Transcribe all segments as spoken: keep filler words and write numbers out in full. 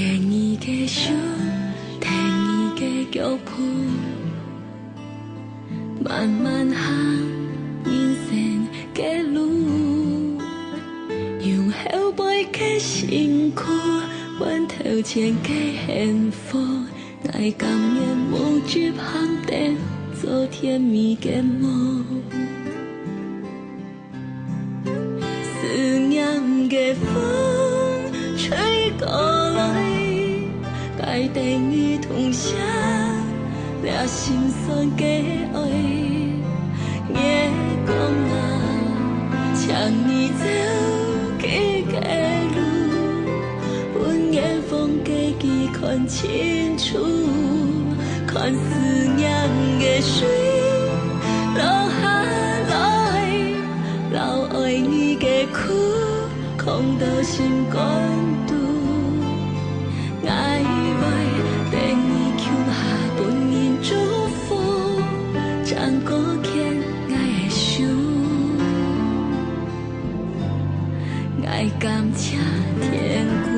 牽你个手，跈你个腳步，慢慢行人生个路。用後背个辛苦，換頭前个幸福。𠊎甘願無執行等，做甜蜜个夢。 思念个風吹過來，帶等你痛惜這心酸个愛。月光啊，請你照佢个路，分遠方个佢看清楚，看思念个水落下來。 留愛你个苦，囥到心肝肚。𠊎會等你共下分人祝福，正過牽𠊎个手，𠊎感謝天公。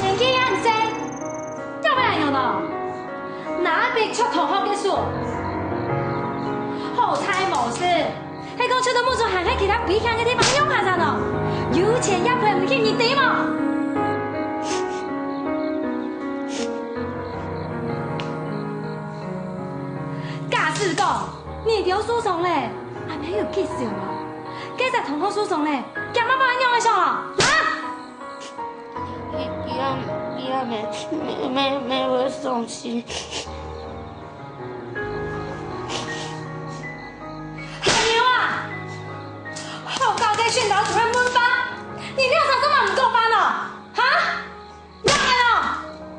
年紀也毋細，仰會恁樣呢？拿筆撮同學个手，好大模式！ 係講出到目珠還係其他危險个地方用下咋喏？有錢也賠毋起，你知無？假使講，你兜受傷咧，阿姆有幾愁無？該隻同學受傷咧，佢阿姆會仰般想啊？啊？佢，佢阿，佢阿姆，姆，姆，姆會傷心。 阿牛啊！好搞个訓導主任問話，你兩儕做麼毋講話呢？哈？仰仔哦？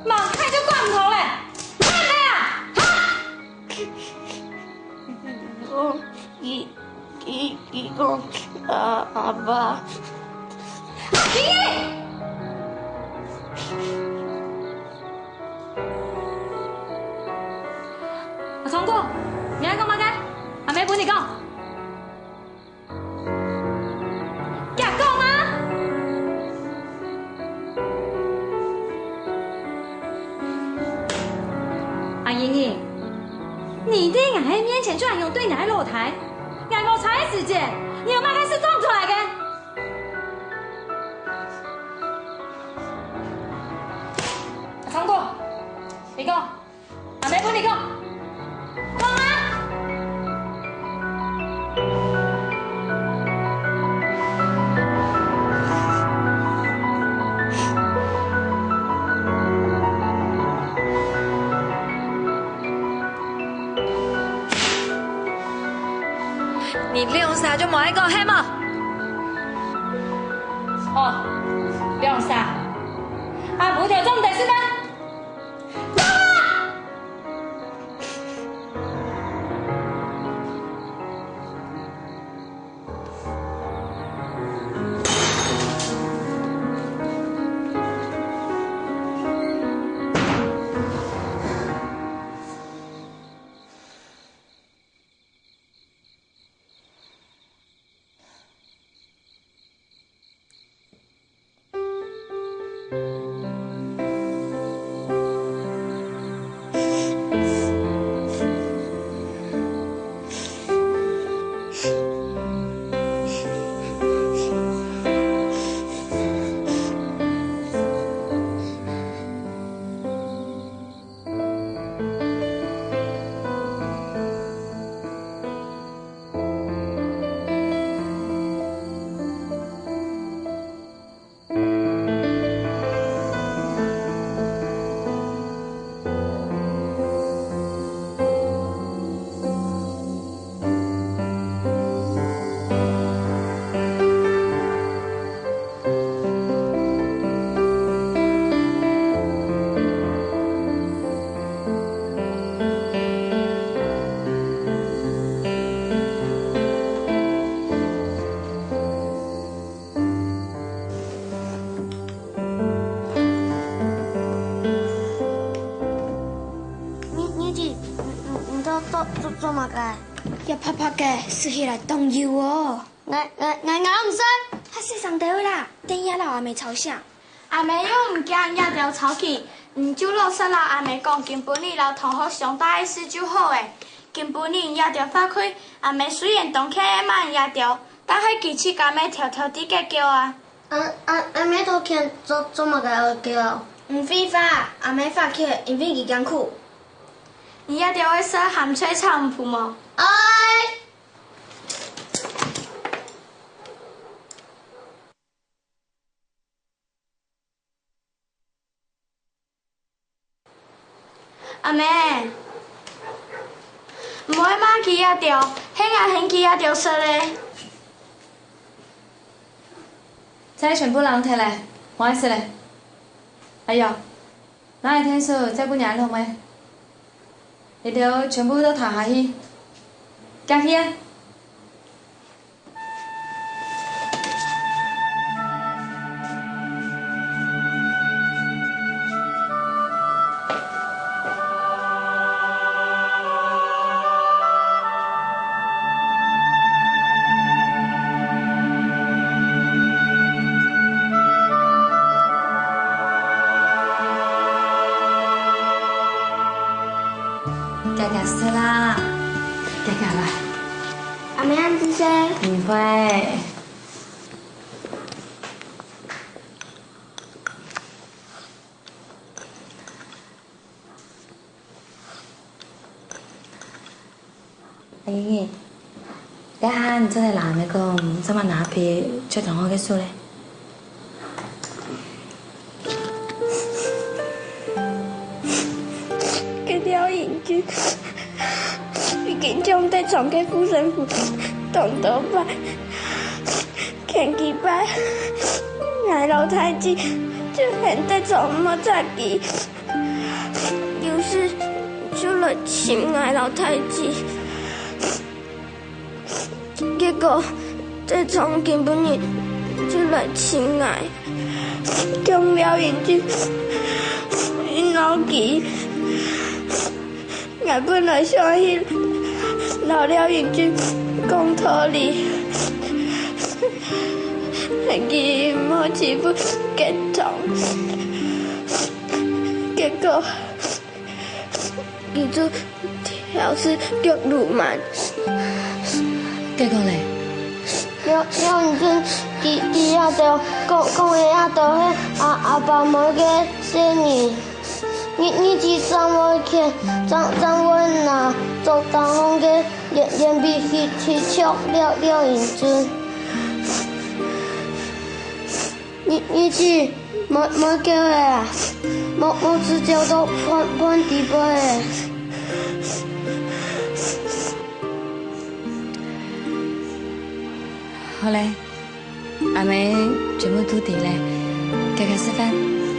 門開就關毋透咧，咩咩啊？哈？佢，佢，佢講阿，阿爸。阿奇！ 阿聰哥，你愛講麼个？阿姆分你講。遽講啊！阿英英，你在𠊎个面前就恁樣對𠊎个老弟，𠊎無差个時節，你有麼个事講出來个？阿聰哥，你講。 阿姆分你講，講啊！你兩儕就無愛講係無？哦，兩儕，啊，無條做毋得事咩？做麼个？這白白个，食起來當油哦。𠊎、𠊎、𠊎、𠊎毋信。較細聲兜仔啦，等下摎阿姆吵醒。阿姆又毋驚這兜吵佢，你就老實摎阿姆講，今晡日摎同學相打个事就好咧。今晡日這兜罰跪，阿姆雖然當譴罵這兜，但係佢自家乜偷偷地解決啊。 阿、阿、阿姆道歉做、做麼个愛噭？毋廢話，阿姆發譴，因為佢驚苦。你這兜愛食鹹菜炒魚脯無？愛！ 阿姆，毋愛罵佢這兜，係𠊎喊佢這兜食个。菜全部冷忒咧，無愛食咧。哎喲，拿來𢯭手，再分𠊎摎妹。你兜全部都㧡下去，遽去啊！ 遽遽食啦，遽遽啦。阿姆恁仔細。毋會。 阿英，這下你做得摎阿姆講，做麼拿皮切斷好个手咧？該廖英俊已經將在場个護身符當多擺，前幾擺，𠊎摎大姊就喊在場莫插佢。 有時就來尋𠊎摎大姊。結果，在場今晡日就來尋𠊎，講廖英俊，佢鬧佢。𠊎本來想去摎廖英俊講道理，喊佢莫欺負傑同。 結果，佢就挑事激魯蠻。結果咧？廖、廖英俊，佢、佢這兜講、講个這兜係阿、阿爸無个細人。日、日子正會譴，正、正會拿桌頂項个鉛、鉛筆去、去戳廖、廖英俊。 你、你知，無、無救个啊，無、無直接到飯、飯底背个。好咧，阿姆全部都知咧，遽遽食飯，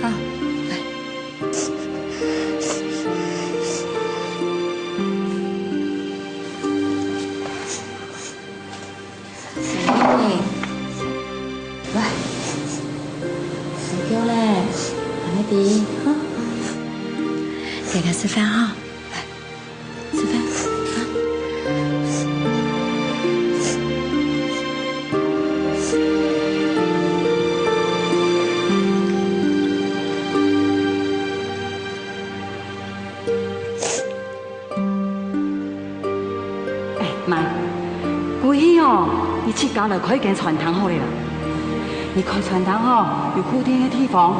好，來。 來，睡覺咧，阿姆知，哈？遽遽食飯哈，來，食飯，哈？ 哎，媽，毋如哦，你自家來開間餐廳好了啦。你開餐廳吼，有固定个地方，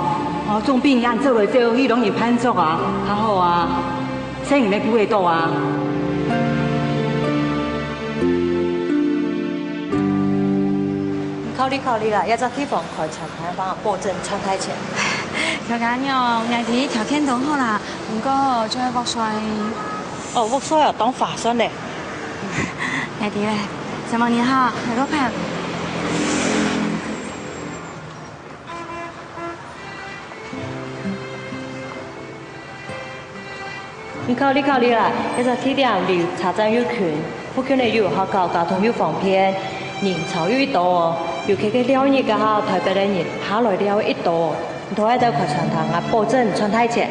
哦，總比你恁走來走去摎人伴捉啊，較好啊，生意乜顧得到啊。 考慮考慮啦，這隻地方開餐廳，保證賺大錢。喬家娘，𠊎知條件當好啦，毋過就係屋稅。哦，屋稅啊，當划算咧。𠊎知咧，承蒙你哈，𠊎過看。 你考慮考慮啦，這隻地點離車站又近，附近个又有學校，交通又方便，人潮又一多哦。尤其該尞日該下，台北个人下來尞一多哦。你都愛在開餐廳啊，保證賺大錢。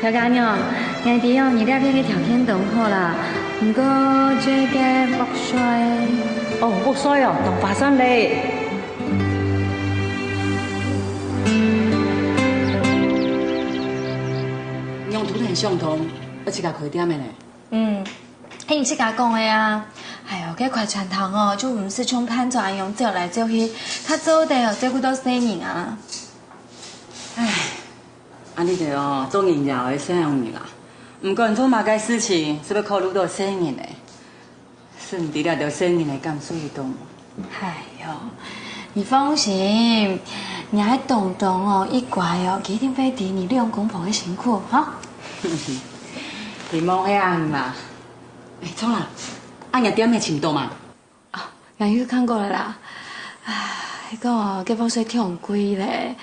喬家娘， 𠊎知哦，你這片个條件當好啦，毋過這个屋稅……哦，屋稅哦，當划算咧。用土地相同，愛自家開店个呢。嗯，係你自家講个啊。哎喲，該塊田堂哦，就毋使像伴娘恁樣走來走去，較做得哦，照顧到細人啊。唉。 啊，你兜哦，做人也愛細人啦，毋管做麼个事情，就愛考慮到細人呢。毋知這兜細人个感受有當無？哎喲，你放心，若个東東哦，佢乖哦，佢一定會知你兩公婆个辛苦哈。希望係恁啦。哎，著啦，啊，若店仔尋到嘛？ 啊，𠊎有看過了啦。唉，該个哦，該屋稅忒貴咧。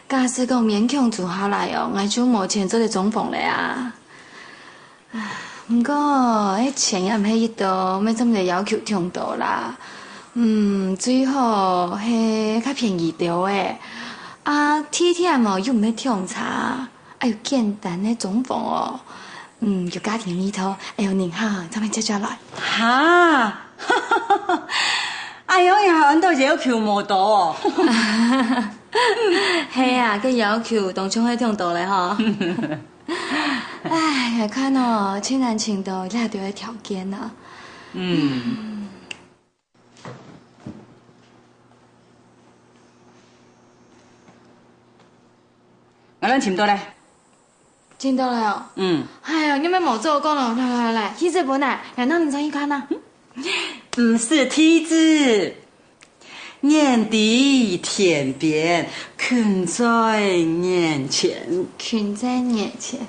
假使講勉強租下來哦，𠊎就無錢做得裝潢了啊。唉，毋過，該錢也毋係一多，愛做得要求忒多啦。嗯，最好係較便宜兜仔。啊，地點哦，又毋係忒差。 哎喲，簡單个裝潢哦，嗯，有家庭味道，哎喲，人客正會接轉來。哈，哎喲，你還安到要求無多哦。係啊，該要求當像係忒多咧吼。唉，𠊎看哦，盡難尋到這兜个條件啊。嗯。 𠊎兜尋到咧。尋到咧哦。嗯。哎喲，你乜無早講哦！來來來，去日本啊，𠊎摎你轉去看啊。毋使地址，遠在天邊，近在眼前。近在眼前。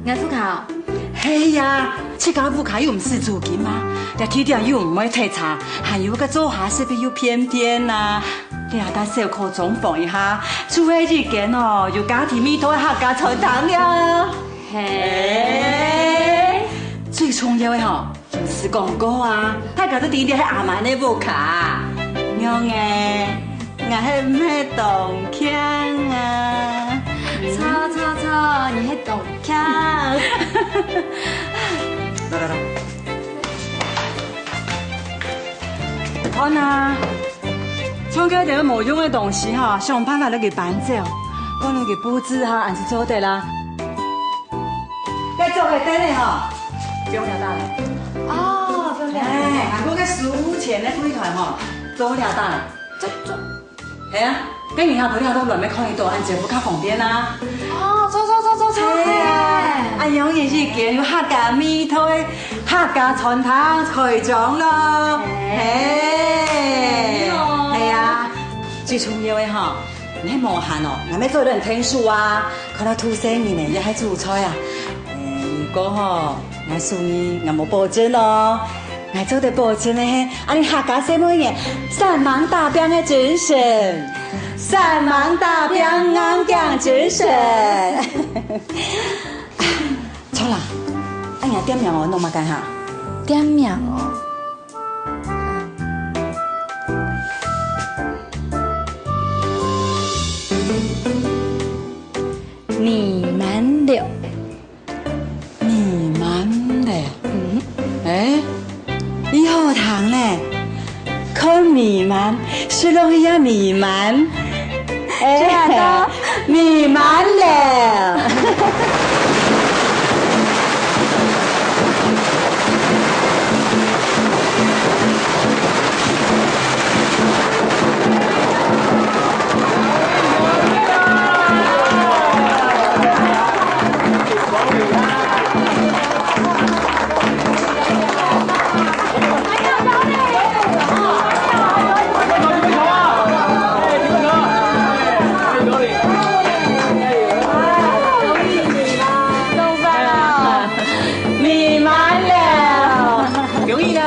𠊎屋下哦。係啊，自家屋下又毋使租金啊，這地點又毋會忒差，還有該灶下設備又便便啊。這下小可裝潢一下，就係一間哦，有家庭味道个客家餐廳了。係。最重要个吼， 毋使廣告啊，大家都知這係阿滿个屋下。仰仔，𠊎係毋係當慶啊？著著著，你係當慶。來來來。看啊，像該兜無用个東西哈，想辦法摎佢搬走，講摎佢布置哈，恁就做得啦。 該做个凳仔吼，放這搭。哦，放這。哎，還過該書籤个櫃台吼，做這搭。做做。係啊，該人客到這都亂乜看得到，恁樣較方便啊。哦，做做做做做。係啊，哎。恁樣一間有客家味道个客家餐廳開張咯。哎。係。係啊，最重要个吼， 你係無閒哦，𠊎乜做得𢯭手啊，看到肚屎人呢，也係煮菜啊。欸，毋過吼，𠊎送你，𠊎無保證哦。𠊎做得保證个係，恁呢客家細妹仔，煞猛打拚个精神，煞猛打拚硬頸精神。著啦，恁若店名哦，安到麼个哈？店名哦？ 美滿樓。美滿樓。嗯。欸，你好聽呢。看美滿，食落去也美滿。欸，美滿樓。美滿樓。恭喜呢！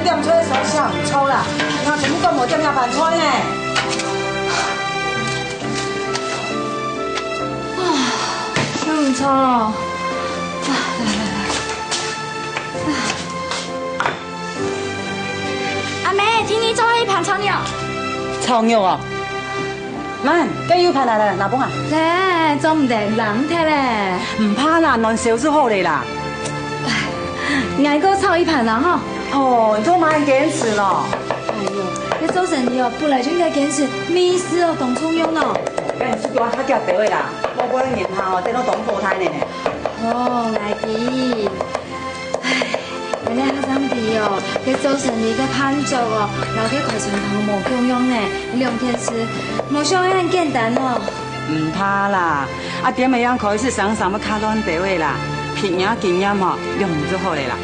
點菜个時候想毋著啦，平常全部都無點這盤菜呢。啊，真毋著哦。啊，來來來。啊。阿姆，替你做一盤炒肉。炒肉啊？ 慢，該有盤來了，拿分𠊎。來，做毋得，冷忒咧。毋怕啦，暖燒就好咧啦。𠊎過炒一盤啦吼。哦，你做麼个堅持咯？哎喲，這做生意哦，本來就應該堅持，面子哦，當重要呢。該你出去較遽兜仔啦，莫分人客哦，等到當火大呢。哦，𠊎知。 唉，𠊎這下正知哦，該做生意个飯桌哦，摎該開餐廳無共樣呢，兩件事，無想到恁簡單哦。毋怕啦，啊，店仔樣開始生生會較亂兜仔啦，憑若經驗吼，兩年就好咧啦。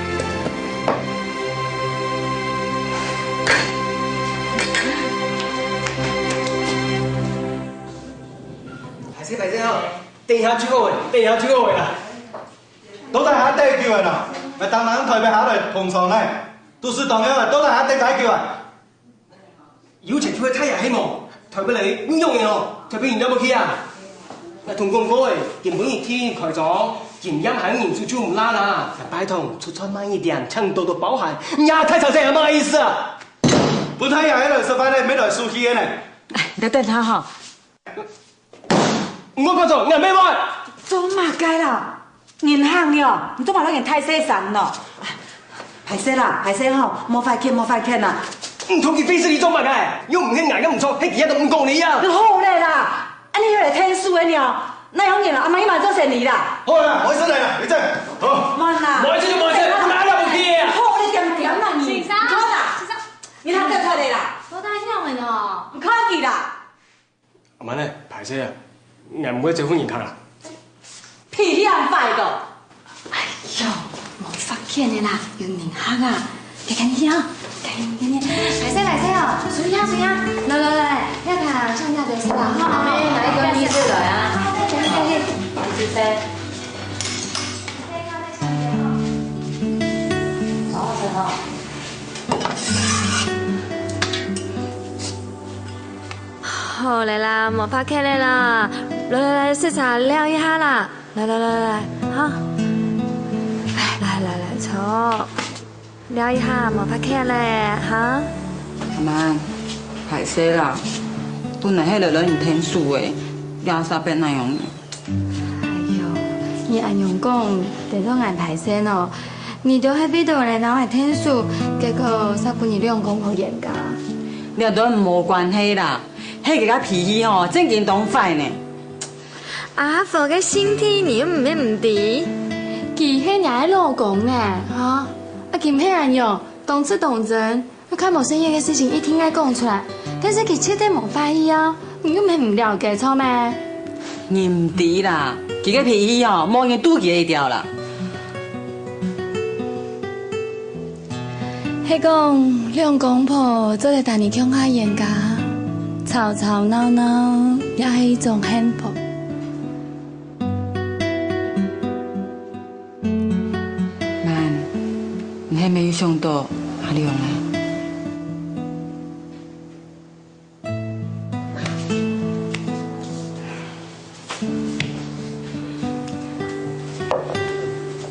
歹勢歹勢吼，等一下就好咧，等一下就好咧啦。 到底還愛幾久啊？𠊎當然台北下來捧場呢，都係當樣啊，到底還愛幾久啊？有錢就會大爺係無？台北來用用个哦，台北人了不起啊！𠊎同講過欸，今晡日第一開張，經驗還有人手就毋罅啦。𠊎拜託，出菜慢一點，請多多包涵。你也太吵聲，麼个意思啊？本大爺係來食飯个，毋係來受氣个呢。哎，你等下哈， 毋好講錯，𠊎毋會。做麼个啦？人客了，你做麼个摎人大細聲咯？歹勢啦，歹勢吼，莫發譴，莫發譴啦。你同佢費事你做麼个？又毋係𠊎个毋著，係佢个都毋講你啊。好咧啦，恁樣又來𢯭手个了，哪有人啊？阿姆，你嘛做生理啦。好啦，莫再來啦，你走。好。慢啦。莫再就莫再，哪有不去啊？好咧，恬恬啦你。先生，你看啦，先生，你看得出來啦。都在笑我呢。你看佢啦。 阿姆呢，歹勢啊，𠊎毋會招呼人客啦。脾氣恁壞个。哎喲，莫發譴个啦，有人客啊。趕緊去啊，趕緊，趕緊。歹勢，歹勢哦，注意啊，注意啊。來來來，這下請這位先生哈。哎，來，趕緊來啊。趕緊，趕緊。準備。好，好，好。好咧啦，莫發譴咧啦，來來來，食茶尞一下啦，來來來來，哈，來來來，坐，尞一下，莫發譴咧，哈。阿姆，歹勢啦，本來係來摎你𢯭手个，這煞變哪樣呢？ 哎喲，你恁樣講，得到𠊎歹勢哦。你兜係為著來摎𠊎𢯭手，結果煞分你兩公婆冤家。這兜無關係啦，係佢个脾氣吼，正經當壞呢。阿福个性體你又毋免毋知。佢係若个老公呢，哈？啊，佢毋係恁樣，當直當真。 又較無細義个事情一定愛講出來，但是佢絕對無壞意啊，你又毋係毋了解著咩？你毋知啦，佢个脾氣哦，無人渡佢个調啦。係講兩公婆做得搭你共下冤家，吵吵鬧鬧也係一種幸福。 曼，你還無有想到阿良啊？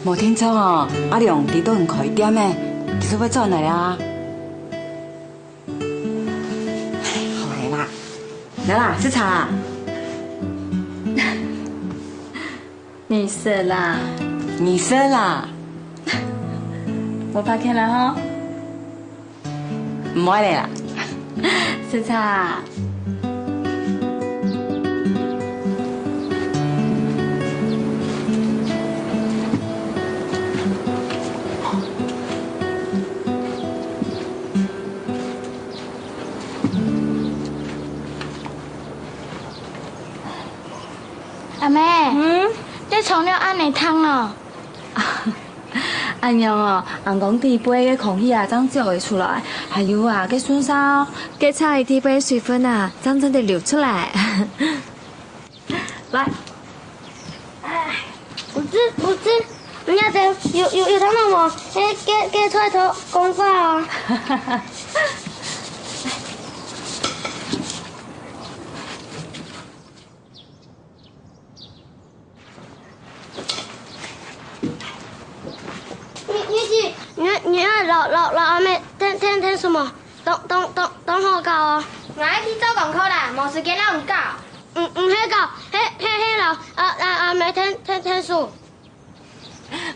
無定著哦，阿良知道你開店咧，佢就會轉來啊。好來啦，來啦，食茶啦。 你食啦。你食啦。無發譴啦吼。毋會咧啦。食茶。 阿姆，嗯？這蔥肉恁難燙哦。恁樣哦，恁樣底背个空氣啊，正走會出來。還有啊，該順續哦，該茶底背水分啊，正正得流出來。來。哎，不是，不是，你阿姐有有有聽到無？該該該菜頭講話哦。你你是你你愛老老老阿妹聽聽聽什麼？當當當當好搞哦。我愛去做功課啦，無時間摎你搞。毋毋係搞，係係係老阿阿阿妹聽聽聽書。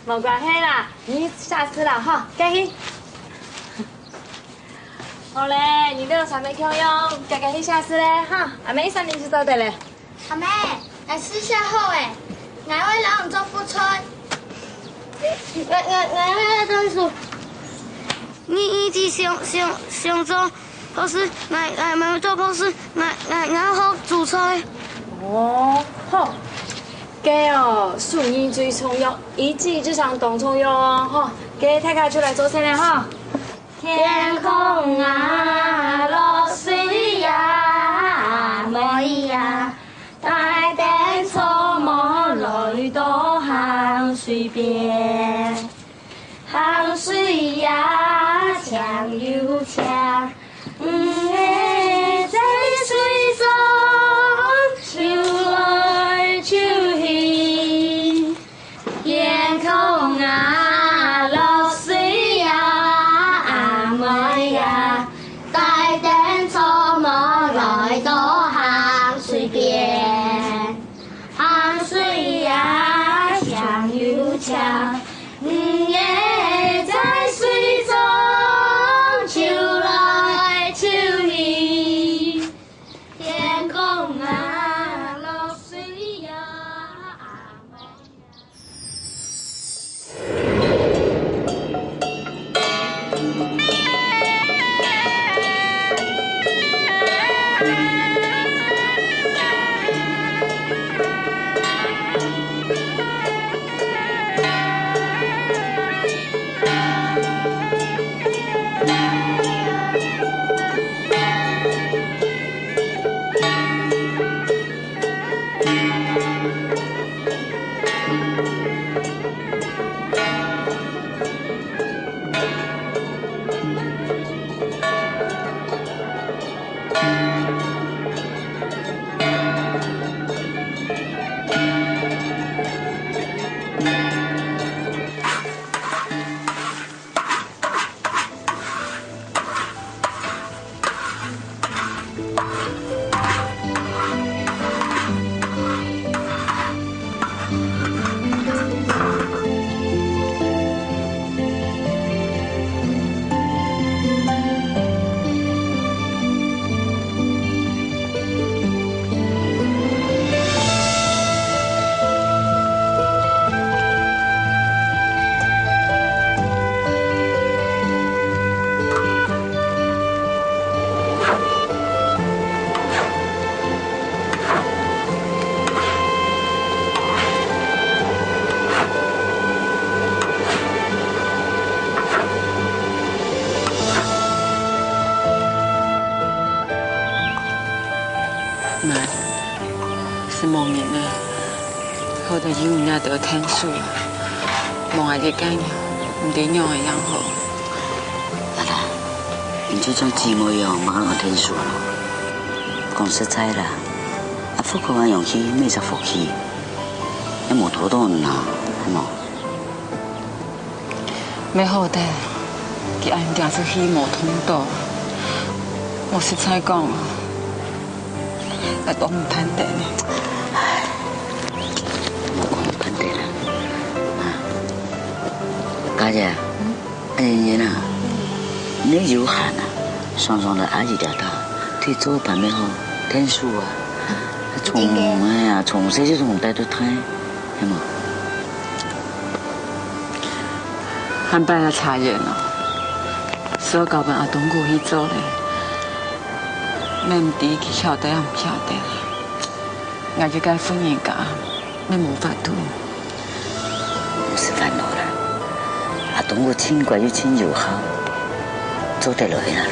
無關係啦，你寫字啦吼，繼續。好咧，你兜三個共樣，遽遽去寫字咧哈，阿妹一三年就做得咧。阿妹，𠊎字寫好咧，𠊎會摎你做副菜。𠊎𠊎𠊎會讀書。你你係想想想做博士，𠊎𠊎𠊎做博士，𠊎𠊎𠊎好煮菜。哦，好。 該哦，手藝最重要，一技之長當重要哦，吼。該大家就來做先咧，吼。天空啊，落水呀，阿妹呀，帶等草帽來到鹹水邊。鹹水呀，淨又淨， 魚仔在水中泅來泅去。天空啊，落水呀，阿妹呀，帶等草帽來到鹹水邊。鹹水呀，淨又淨， 魚仔在水中泅來泅去，天空啊，落水呀，阿妹呀。𠊎，係無人了，好得有你兜𢯭手啊！無𠊎一個人，毋知仰仔樣好。阿達，你就像姊妹樣，莫摎𠊎𢯭手啊！講實在啦，阿福哥恁樣去，乜係福氣，也無拖到你啊，係無？ 乜好得，佢恁樣行出去無痛著，𠊎實在講啊，𠊎當毋盼得呢。莫講毋盼得啦，啊，家姐，阿燕燕啊，你有閒啊，常常來阿姨這搭，對做伴乜好𢯭手啊，從，哎呀，從細就同你帶到大，係無？ 下擺啊，茶園哦，係愛交分阿東哥去做咧，乜毋知佢曉得也毋曉得。𠊎一個婦人家，乜無法度。毋使煩惱啦，阿東哥盡乖又盡有孝，做得來啦。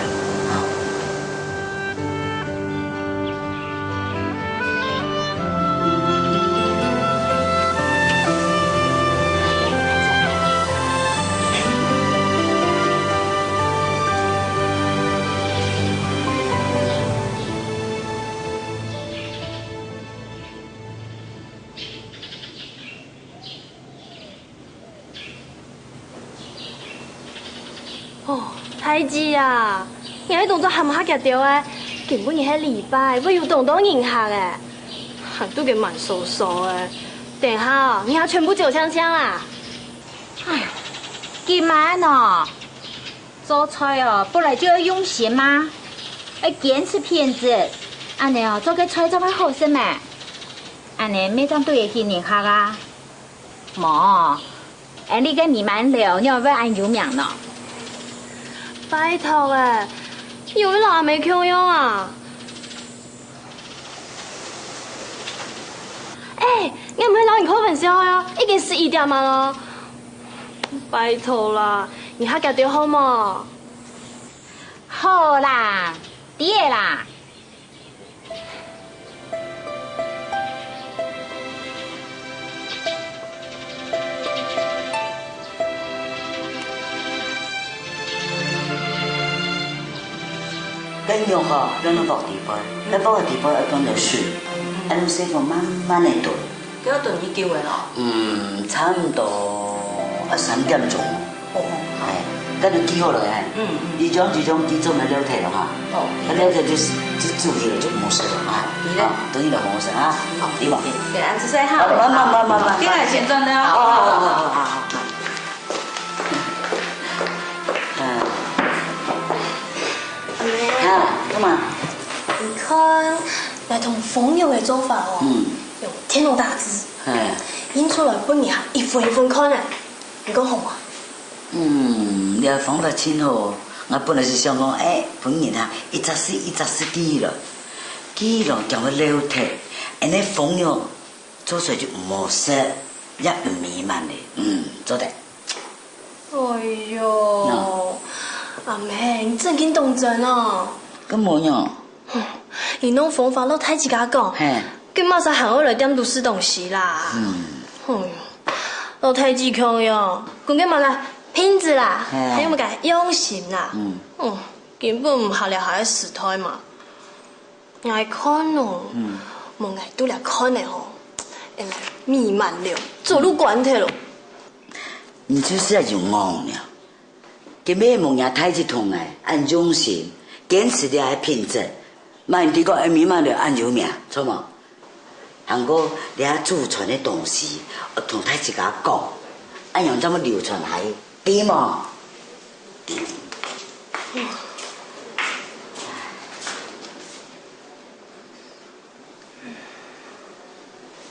大姊啊，你係動作還毋較遽兜仔，今晡日係禮拜，會有當多人客仔，還肚个滿燒燒仔。等下哦，你還全部走淨淨啊！哎，今晡日哦，做菜哦，本來就愛用心嘛，愛堅持品質，恁樣哦，做个菜正會好食咩？恁樣乜正對得起人客啊！ 無，𠊎俚个美滿樓仰會恁有名呢？拜託欸，你又摎阿姆共樣啊？欸，𠊎毋係摎你開玩笑哦，已經十一點半了。拜託啦，你較遽兜好無？好啦，知仔啦。 該肉吼，放到鑊底背，該鑊底背愛放兜水，愛用細火慢慢仔燉。該愛燉幾久仔咯？嗯，差毋多愛三點鐘。 哦，哎，該就寄好了哎。嗯嗯。一張一張寄做麼个料忒了哈？哦，該料忒就就煮起來就無事了啊。對了。啊，等於就無事啊。好，對吧？對，對，恁仔細哈。啊，慢慢慢慢慢慢。等下先轉了。哦，好好好好好好。嗯。啊，幹嘛？你看，來同紅油个做法哦，嗯。用電腦打字，哎。印出來分你哈一份一份看啊。 你講好無？嗯，這方法真好。𠊎本來係想講，哎，分人啊，一隻字一隻字記落，記落將佢留忒，恁呢紅肉做出來就毋好食，也毋美滿咧。嗯，做得。哎喲，喏。阿姆，你正經當真哦？該無樣？ 你摎方法摎大姊家講，嘿。佢麼儕還愛來店肚食東西啦？嗯。哎喲，摎大姊共樣，講个麼个品質啦，嘿。還有麼个用心啦。嗯。哦，根本毋合這下个時代嘛。𠊎看哦，嗯。無𠊎在這看个吼，哎呀，美滿樓，早就關忒咯。你就係有戇了。 今晡日無若大姊同𠊎恁用心，堅持這个品質，嘛毋知講愛美滿樓恁有名，著無？還過這祖傳个東西，愛同大自家講，恁樣正會流傳下去，知無？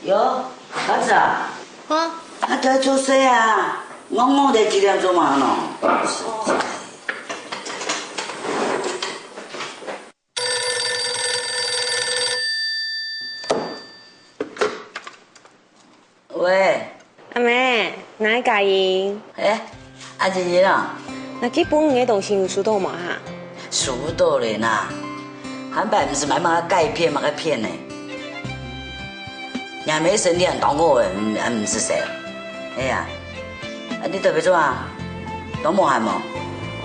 喲，阿姊啊，啊？啊，在做事啊？戇戇个，幾點鐘嘛喏？喂。 阿姆，𠊎係佳音。欸，阿姐姐啊。𠊎寄分你个東西有收著無哈？收著咧吶，下擺毋係買麼个雞片麼个片呢？若姆身體還當好欸，毋，還毋使洗。哎呀，啊你特別做啊？當無閒無？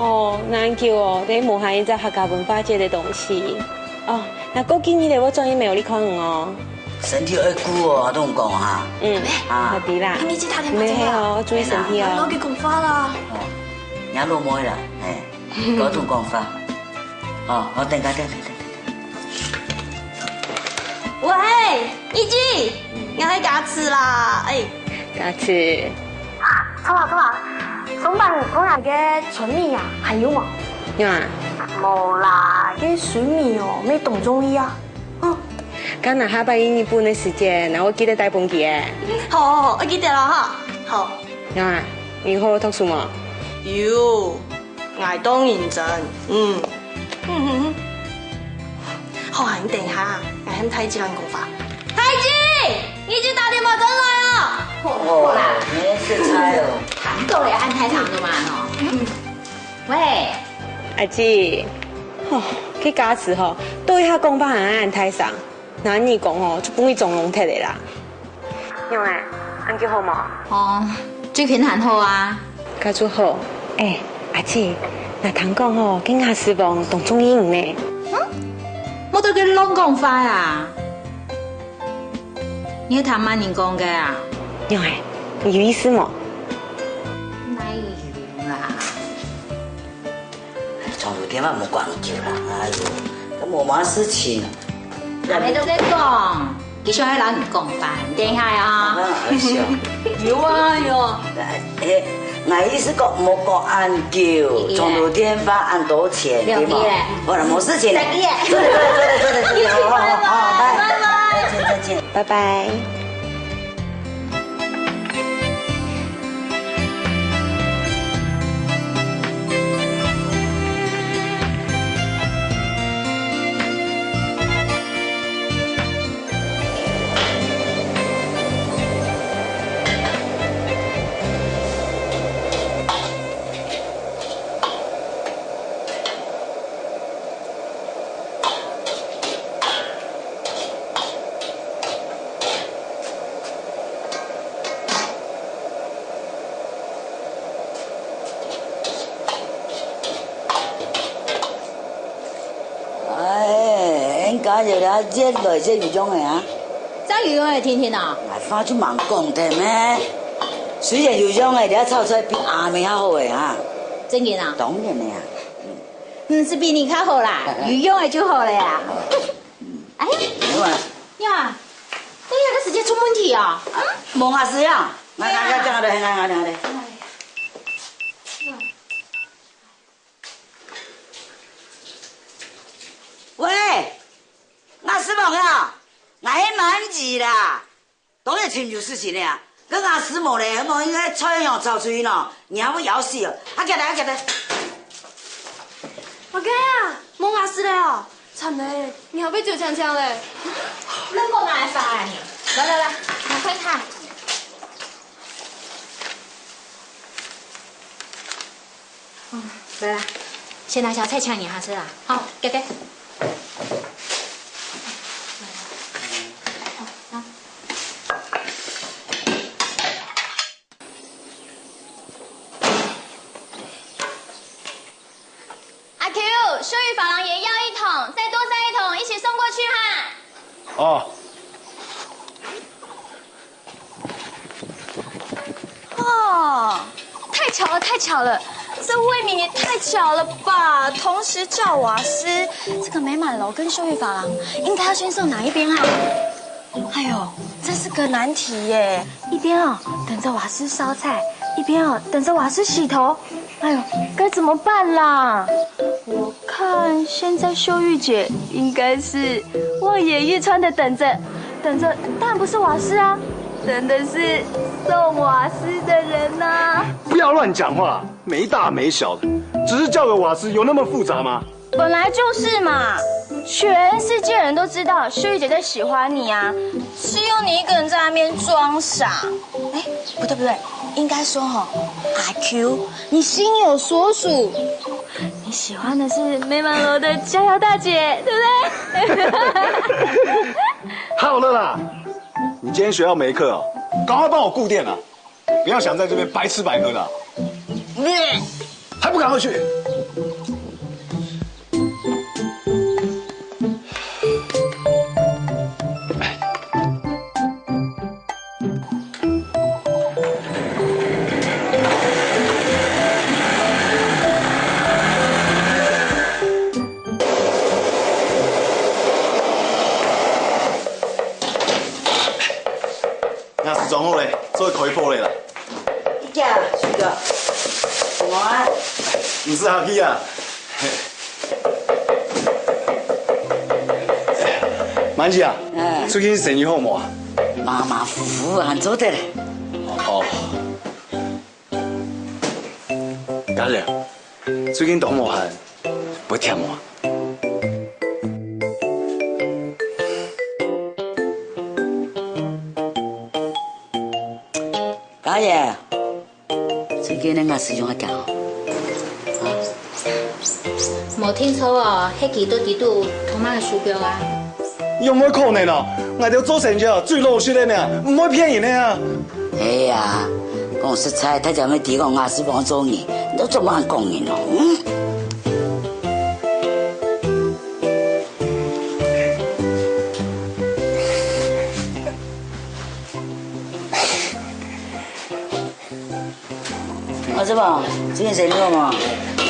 哦，𠊎恁久哦，都無閒一隻客家文化節个東西。哦，𠊎過幾日咧，𠊎轉去廟裡看你哦。 身體愛顧哦，同你講哈。嗯，啊。好的啦。你去打電話轉來啊。係哦，注意身體哦。哎呀，你去講話啦。哦，你老妹啦，哎，𠊎同你講話。哦，好，等下，等下，等下，等下。喂，二姊，𠊎係家慈啦，哎。家慈。啊，著啊，著啊，上擺你分𠊎个春米啊，還有無？有啊。無啦，該水米哦，乜當重要啊。 哦。該若下擺去日本个時節，𠊎會記得帶分佢欸。好，好，好，愛記得咯哈。好。啊，你好好讀書無？有，𠊎當認真。嗯。嗯哼哼。好啊，你等一下，𠊎喊大姊來講話。大姊，二姊打電話轉來哦。好啦，好啦。哦，你食菜哦。談到了，喊大姊做麼个哦？嗯。喂。 阿姊，吼，該家慈吼，到一下講話還恁大聲，若你講吼，就分佢縱容忒了啦。仰仔，恁久好無？哦，最近還好啊。該就好。欸，阿姊，𠊎聽講吼，該雅詩王當中意你呢。嗯？莫在該亂講話啊！你係聽麼人講个啊？仰仔，你有意思無？哪有啦？哦，電話莫掛恁久啦，哎喲，都無麼事情。阿妹都在講，佢想愛摎你講話，你等一下呀。啊，好笑。有啊有啊。哎，哎，𠊎意思講，莫掛恁久，對呀。長途電話恁多錢，對無？對呀。好了，無事情了。再見。坐咧，坐咧，坐咧，坐咧，坐咧，好，好，好，拜拜。再見，再見。拜拜。 哎，𫣆家有了熱來這游泳个啊？這游泳个天天啊？哎，話就吂講忒咩？雖然游泳个，這炒菜比阿姆較好个啊。真个啊？當然个啊。嗯，係比你較好啦，游泳个就好了呀。哎，有啊。呀，你這个時間出問題啊？嗯？無啊，係啊。來，來，來，來，來，來，來。哎。 喂，雅詩妹啊，𠊎係滿姨啦。當然尋有事情了啊，該雅詩妹咧，莫因為菜樣炒出去喏，你還會枵死哦。啊，起來，啊，起來。阿哥啊，無雅詩咧哦，慘咧，你還會走強強咧。能夠拿來發啊你？來來來，拿快看。 嗯，來啦，先拿小菜請你哈，係啦。好，給給。好，拿。阿Q，秀玉珐琅也要一桶，再多摘一桶，一起送過去哈。哦。 哦，太巧了，太巧了，這未免也太巧了吧！同時叫瓦斯，這個美滿樓跟秀玉珐琅，應該要先送哪一邊啊？哎喲，這是個難題耶！一邊哦，等著瓦斯燒菜，一邊哦，等著瓦斯洗頭。哎喲，該怎麼辦啦？我看現在秀玉姐應該是望眼欲穿的等著，等著，當然不是瓦斯啊， 等的是送瓦斯的人吶。不要亂講話，沒大沒小的，只是叫個瓦斯有那麼複雜嗎？本來就是嘛，全世界人都知道秀玉姐在喜歡你啊，只有你一個人在那邊裝傻。哎，不對不對，應該說吼，阿Q，你心有所屬，你喜歡的是美滿樓的佳瑤大姐，對不對？好了啦， 你今天學校沒課哦，趕快幫我顧店啊！不要想在這邊白吃白喝了，還不趕快去！若係裝好咧，做得開火咧啦。你行去啊？什麼啊？毋使客氣啊。滿姨啊，哎。最近生意好無啊？馬馬虎虎還做得咧。哦。家姐，最近當無閒，會忝無啊？家姐，最近你个使用啊？啊？無聽錯哦，係佢到底都偷買个手錶啊？ 仰會可能哦？𠊎兜做生意哦，最老實个呢，毋會騙人个啊。哎呀，講實在，大家乜知講雅詩幫做人，你都做麼个講人哦？嗯？雅詩幫，最近生意好無？啊？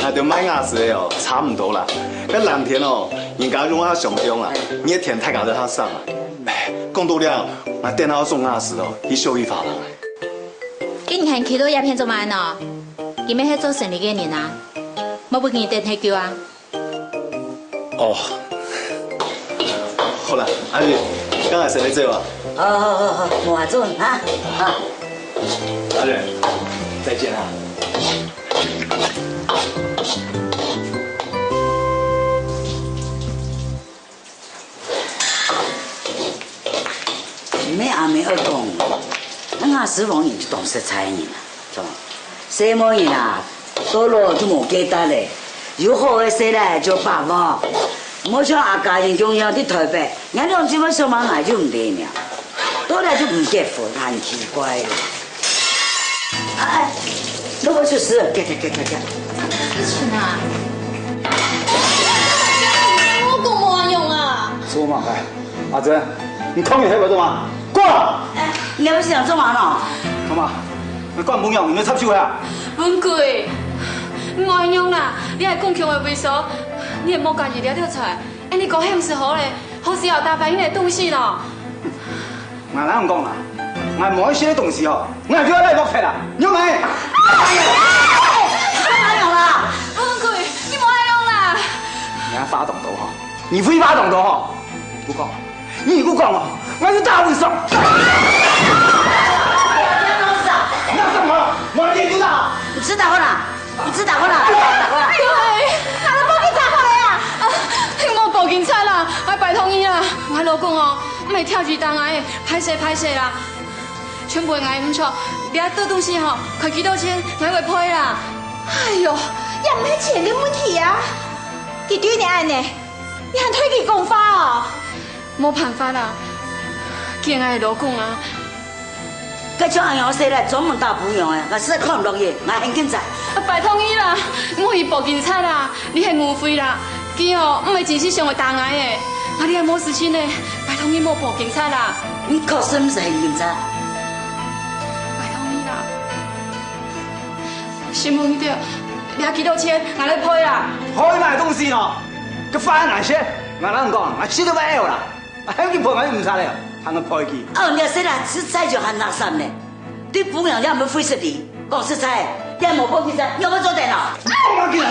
啊，就賣瓦斯个哦，差毋多啦。該藍田哦，人家用較上用啊，你个田大家都較省啊。哎，講到了，𠊎等下愛種瓦斯哦，去小雨花啦。該你還企到這片做麼个呢？佢乜係做生理个人啊，莫分佢等忒久啊。哦，好啦，阿瑞，剛才先來做啊。好好好好，無話做啊，好。阿瑞，再見啊。 毋係阿姆愛講，𠊎師傅人就當實在个人啊，係無？細妹人啊，到老就無價值咧，有好个細倈就把握，毋好像阿家人共樣在台北，𠊎兩姊妹想嘛，𠊎就毋知了，到來就毋結婚，還奇怪了。哎，哎，老婆出事，行行行行行。阿春啊，我講無用啊。做麼个？ 阿珍，你抗議係為做麼个？過來！哎，你毋係想做麼个喏？做麼个？你管分娘，你愛插手啊？文貴，毋好恁樣啦，你係公共个位所，你也莫介意這條菜，恁樣講係毋係好咧？好勢哦，打翻你个東西咯。𠊎哪能講啊？𠊎無愛食个東西哦，𠊎就愛來剝忒啦，你有無？哎呀，你莫恁樣啦！文貴，你莫恁樣啦！你還發動到吼？ 你會發動到吼？你毋講，你毋講哦，𠊎就打你爽。那什麼？我一定打。你自打好啦，你自打好啦，自打好啦。哎喲喂，還係報警察好了啊！啊，莫報警察啦，𠊎拜託你啦，𠊎老公哦，毋係刁持打𠊎个，歹勢歹勢啦。全部係𠊎毋著，這兜東西吼，還幾多錢，𠊎會賠啦。哎喲，也毋係錢个問題啊，佢對你恁樣， 你還對佢講話哦？無辦法啦，佢係𠊎个老公啊。該像恁樣个細倈專門打餔娘个，𠊎實在看毋落去，𠊎喊警察。啊，拜託你啦，莫去報警察啦，你係誤會啦。佢哦，毋係真心想愛打𠊎个，𠊎這無事情呢，拜託你莫報警察啦。你確實毋係喊警察。拜託你啦。 承蒙你兜，這幾多錢，𠊎來賠啦。賠麼个東西喏？該飯難食，𠊎哪能講，𠊎食都會噭啦。𠊎喊佢賠，𠊎就毋差了，喊佢賠佢。哦，你這細倈實在就還垃圾呢！對餔娘也毋會費事理，講實在，你也無報警察，你有無做得喏？報警察！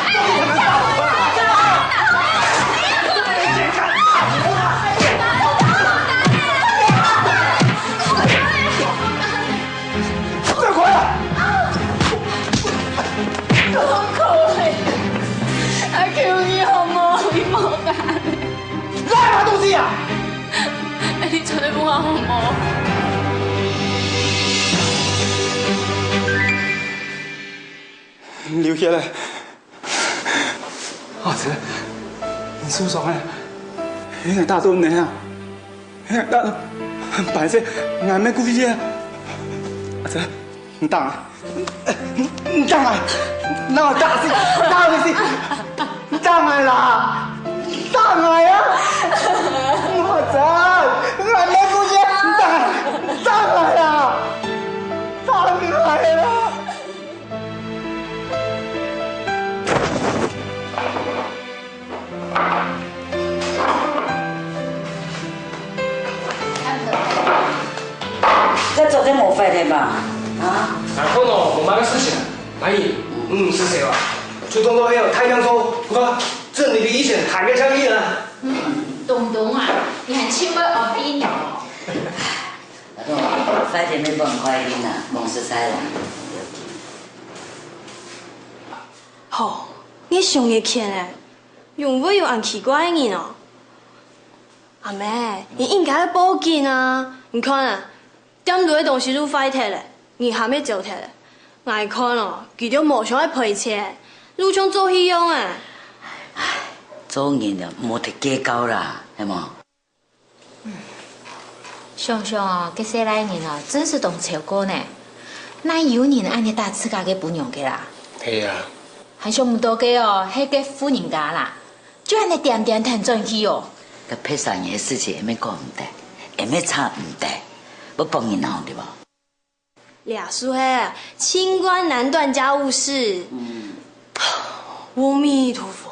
快過來！ 好可憐，啊，求你好無？你莫打咧。哪有東西啊？你出來分𠊎好無？流血了。阿姊，你受傷了，你哪打到你啊？ 但，敗勢，𠊎毋係故意个。阿姊，你打啊！你，你打啊！你打死，打死！你打𠊎啦！你打𠊎啊！阿姊，𠊎毋係故意个，你打，你打𠊎啦！打𠊎啦！ 這昨天無發个吧？啊？𠊎看哦，無麼个事情。阿姨，嗯，係誰啊？就當做係大病初，不過真的比以前還較強烈啊。嗯，東東啊，你還真會安慰人哦。阿東啊，發个乜放快點啊，講實在啦。 吼，你想个見欸，仰會有恁奇怪个人哦？阿姆，你應該愛報警啊！你看啊，店肚个東西都壞忒了，人還乜走忒了。𠊎看哦，佢兜無想愛賠錢，就像做戲樣欸。做人啊，莫忒計較啦，係無？ 想想哦，該細倈人哦，真係當超過呢。哪有人恁樣打自家个餔娘个啦？係啊。還想毋到个哦，係該婦人家啦，就恁樣恬恬跈轉去哦。該別儕人个事情，也乜管毋得，也乜插毋得，愛幫人鬧，對無？ 這就係清官難斷家務事。嗯。阿彌陀佛，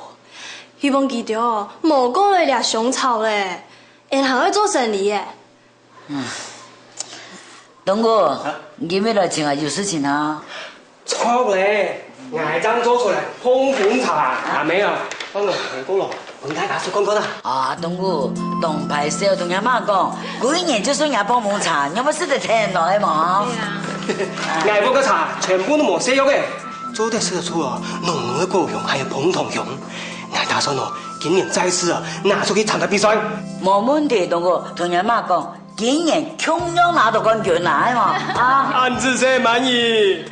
希望佢兜無講來掠香草咧，𠊎還愛做生理耶。東哥，你今日來尋𠊎有事情啊？著咧，𠊎正做出來膨風茶，阿姆啊，放落水果咯，分大家食看看啊。啊，東哥，當敗勢，同若媽講，過年就送若膨風茶，你有無食得停落來無？對啊。𠊎屋个茶全部都無洗藥个， 做得食得出哦，濃濃个果香，還有膨糖香。𠊎打算哦，今年再次啊，拿出去參加比賽。無問題，東哥，同若媽講，今年共樣拿到冠軍啦，係無？啊，恁仔細滿意。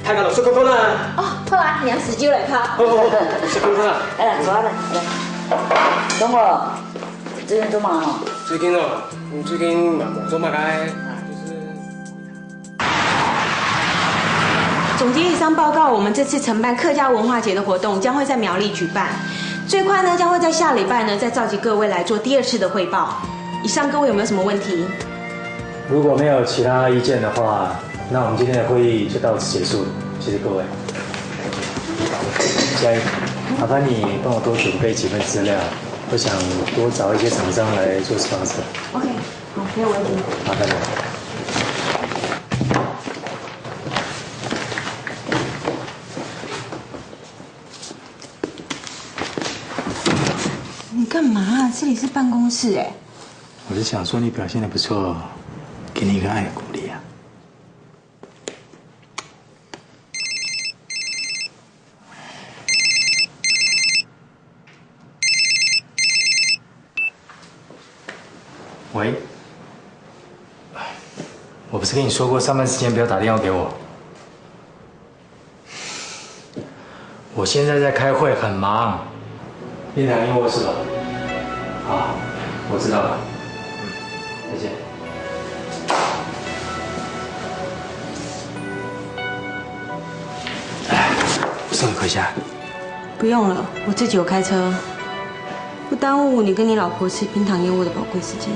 大家老師看看啦。哦，好啊，娘子就來泡。好好好，老師看看啦。哎，坐下來，來。東哥，最近做麼个？最近哦，最近嘛無做麼个，就是 總結以上報告，我們這次承辦客家文化節的活動將會在苗栗舉辦，最快呢將會在下禮拜呢再召集各位來做第二次的匯報。以上各位有沒有什麼問題？如果沒有其他意見的話，那我們今天的會議就到此結束。謝謝各位。嘉怡，麻煩你幫我多準備幾份資料，我想多找一些廠商來做sponsor。OK。 好，沒有問題。麻煩你。你幹嘛啊？這裡是辦公室欸。我是想說你表現得不錯，給你一個愛的鼓勵啊。 喂，我不是跟你說過上班時間不要打電話給我？我現在在開會，很忙。你打給我是吧？好，我知道了。嗯，再見。哎，我送你回家。 不用了，我自己有開車，不耽誤你跟你老婆吃冰糖燕窝的寶貴時間。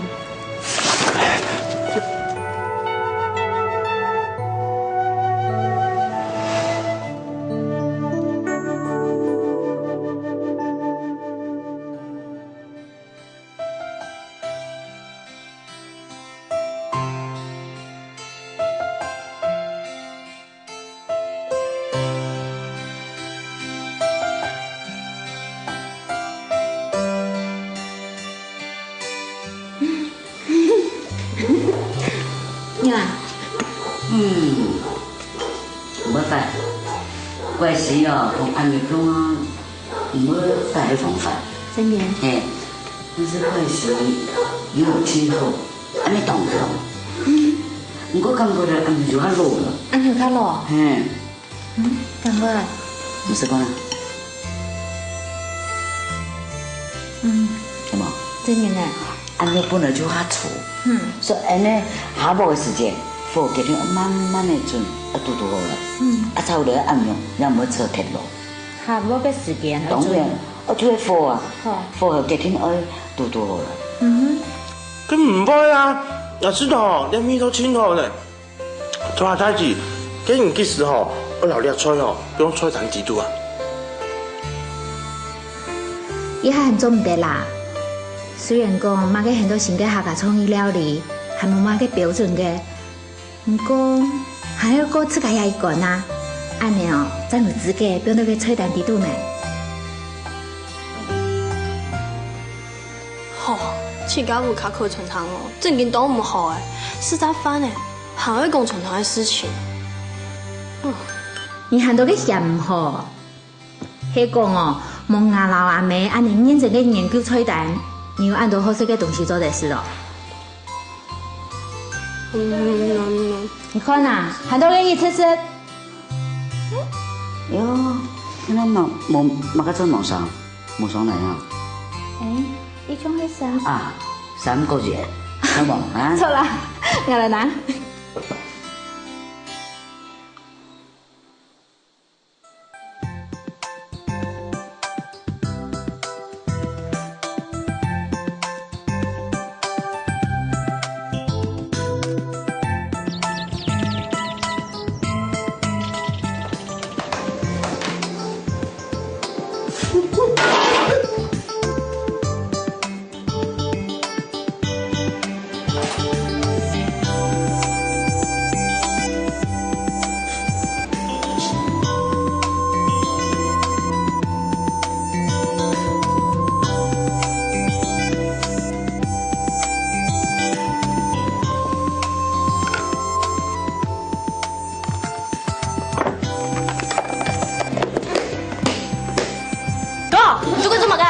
你啊，嗯，無法，怪事哦，同阿玉講啊，毋會改个方法。真个？嘿，但是怪事有盡好。 恁呢當好。毋過感覺著阿玉有較老了。阿玉較老？嘿。嗯，感覺啊？毋使講啦。嗯。有無？真个呢。阿玉本來就較粗。嗯。所以恁呢，下晡个時間，火結定愛慢慢个轉，愛堵堵好了。嗯。啊，炒落阿玉也毋會炒忒老。下晡个時間愛轉。當然，愛注意火啊。好。火候結定愛堵堵好了。嗯哼。 該毋會啊，若知道吼，連味道盡好呢。做下代誌，該你幾時吼，愛摎這菜吼，放菜單裡肚啊？這下還做毋得啦。雖然講麼个很多新个客家創意料理，還無麼个標準个，毋過還愛顧自家這一關啊。恁呢哦，正有資格放到該菜單裡肚呢。 吼，自家屋下開餐廳哦，正經當毋好欸，食隻飯欸，還愛講餐廳个事情。嗯。你還在該嫌毋好？係講哦，無𠊎摎阿姆恁呢認真个研究菜單，你有恁多好食个東西做得食哦。嗯，你看啊，還在該一直食。 喲，你那麼，麼，麼个做無爽，無爽來啊？欸，一種係三。啊，三個月，好無啊？著啦，𠊎來拿。 你你做个做么个？